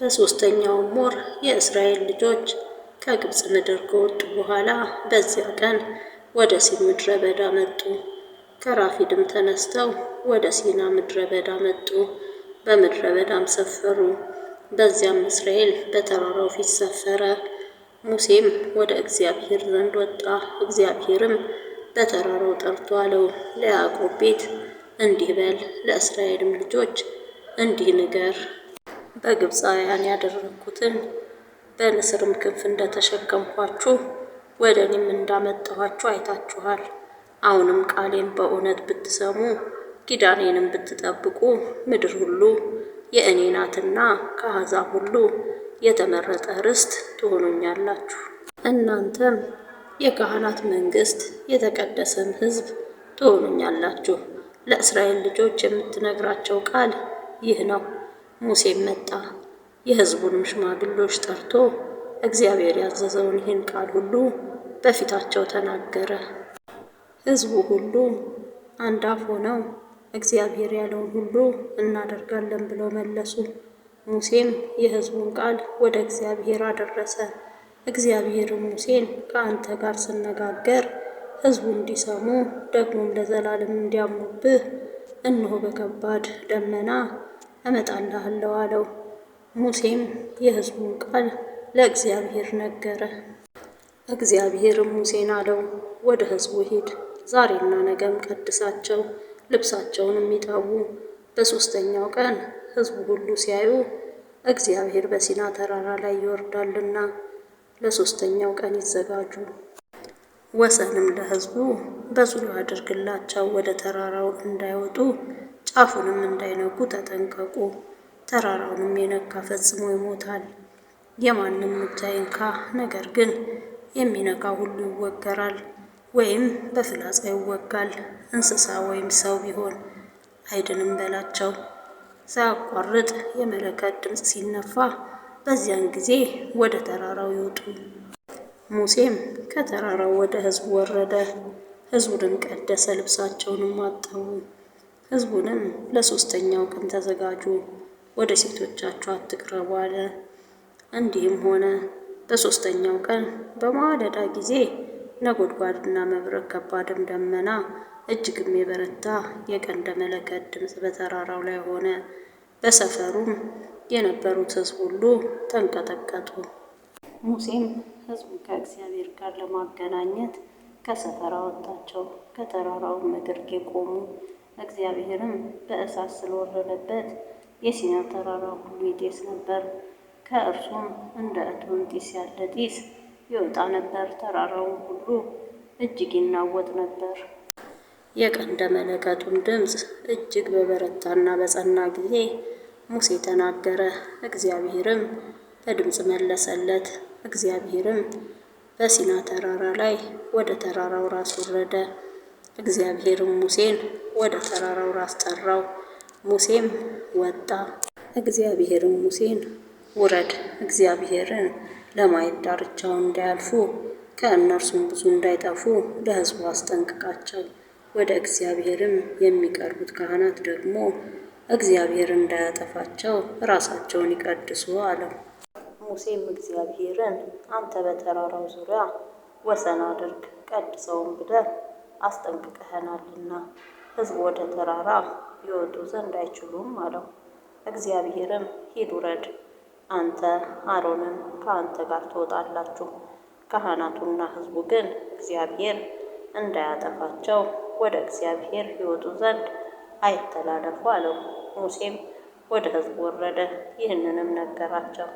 በሦስተኛውም ወር የእስራኤል ልጆች ከግብፅ ምድር ከወጡ በኋላ በዚያ ቀን ወደ ሲን ምድረ በዳ መጡ። ከራፊድም ተነስተው ወደ ሲና ምድረ በዳ መጡ። በምድረ በዳም ሰፈሩ። በዚያም እስራኤል በተራራው ፊት ሰፈረ። ሙሴም ወደ እግዚአብሔር ዘንድ ወጣ። እግዚአብሔርም በተራራው ጠርቶ አለው፣ ለያዕቆብ ቤት እንዲህ በል፣ ለእስራኤልም ልጆች እንዲህ ንገር። በግብፃውያን ያደረግኩትን በንስርም ክንፍ እንደተሸከምኳችሁ ወደ እኔም እንዳመጣኋችሁ አይታችኋል። አሁንም ቃሌን በእውነት ብትሰሙ ኪዳኔንም ብትጠብቁ ምድር ሁሉ የእኔ ናትና ከአሕዛብ ሁሉ የተመረጠ ርስት ትሆኑኛላችሁ። እናንተም የካህናት መንግስት፣ የተቀደሰም ሕዝብ ትሆኑኛላችሁ። ለእስራኤል ልጆች የምትነግራቸው ቃል ይህ ነው። ሙሴም መጣ፣ የሕዝቡንም ሽማግሌዎች ጠርቶ እግዚአብሔር ያዘዘውን ይህን ቃል ሁሉ በፊታቸው ተናገረ። ሕዝቡ ሁሉ አንድ አፍ ሆነው እግዚአብሔር ያለውን ሁሉ እናደርጋለን ብለው መለሱ። ሙሴም የሕዝቡን ቃል ወደ እግዚአብሔር አደረሰ። እግዚአብሔርም ሙሴን ከአንተ ጋር ስነጋገር ሕዝቡ እንዲሰሙ ደግሞም ለዘላለም እንዲያምኑብህ እነሆ በከባድ ደመና እመጣልሃለሁ አለው። ሙሴም የሕዝቡን ቃል ለእግዚአብሔር ነገረ። እግዚአብሔርም ሙሴን አለው፣ ወደ ሕዝቡ ሂድ፣ ዛሬና ነገም ቀድሳቸው፣ ልብሳቸውንም ይጠቡ። በሦስተኛው ቀን ሕዝቡ ሁሉ ሲያዩ እግዚአብሔር በሲና ተራራ ላይ ይወርዳልና ለሦስተኛው ቀን ይዘጋጁ። ወሰንም ለሕዝቡ በዙሪያው አድርግላቸው፣ ወደ ተራራው እንዳይወጡ ጫፉንም እንዳይነኩ ተጠንቀቁ። ተራራውንም የነካ ፈጽሞ ይሞታል። የማንም እጅ አይንካ፣ ነገር ግን የሚነካ ሁሉ ይወገራል፣ ወይም በፍላጻ ይወጋል። እንስሳ ወይም ሰው ቢሆን አይድንም በላቸው። ሳያቋርጥ የመለከት ድምፅ ሲነፋ በዚያን ጊዜ ወደ ተራራው ይውጡ። ሙሴም ከተራራው ወደ ሕዝቡ ወረደ። ሕዝቡንም ቀደሰ፣ ልብሳቸውንም አጠቡ። ሕዝቡንም ለሦስተኛው ቀን ተዘጋጁ፣ ወደ ሴቶቻችሁ አትቅረቡ አለ። እንዲህም ሆነ፣ በሦስተኛው ቀን በማለዳ ጊዜ ነጎድጓድና መብረቅ፣ ከባድም ደመና፣ እጅግም የበረታ የቀንደ መለከት ድምፅ በተራራው ላይ ሆነ። በሰፈሩም የነበሩት ሕዝብ ሁሉ ተንቀጠቀጡ። ሙሴም ሕዝቡን ከእግዚአብሔር ጋር ለማገናኘት ከሰፈር አወጣቸው። ከተራራውም ግርጌ ቆሙ። እግዚአብሔርም በእሳት ስለወረደበት የሲና ተራራ ሁሉ ይጤስ ነበር። ከእርሱም እንደ እቶን ጢስ ያለ ጢስ ይወጣ ነበር። ተራራውም ሁሉ እጅግ ይናወጥ ነበር። የቀንደ መለከቱም ድምፅ እጅግ በበረታና በጸና ጊዜ ሙሴ ተናገረ፣ እግዚአብሔርም በድምፅ መለሰለት። እግዚአብሔርም በሲና ተራራ ላይ ወደ ተራራው ራስ ወረደ። እግዚአብሔርም ሙሴን ወደ ተራራው ራስ ጠራው፣ ሙሴም ወጣ። እግዚአብሔርም ሙሴን ውረድ፣ እግዚአብሔርን ለማየት ዳርቻውን እንዳያልፉ ከእነርሱም ብዙ እንዳይጠፉ ለሕዝቡ አስጠንቅቃቸው። ወደ እግዚአብሔርም የሚቀርቡት ካህናት ደግሞ እግዚአብሔር እንዳያጠፋቸው ራሳቸውን ይቀድሱ አለው። ሙሴም እግዚአብሔርን አንተ በተራራው ዙሪያ ወሰን አድርግ ቀድሰውም ብለህ አስጠንቅቀኸናልና ሕዝቡ ወደ ተራራ ይወጡ ዘንድ አይችሉም አለው። እግዚአብሔርም ሂድ ውረድ፣ አንተ አሮንም ከአንተ ጋር ትወጣላችሁ፣ ካህናቱና ሕዝቡ ግን እግዚአብሔር እንዳያጠፋቸው ወደ እግዚአብሔር ይወጡ ዘንድ አይተላለፉ አለው። ሙሴም ወደ ሕዝቡ ወረደ፣ ይህንንም ነገራቸው።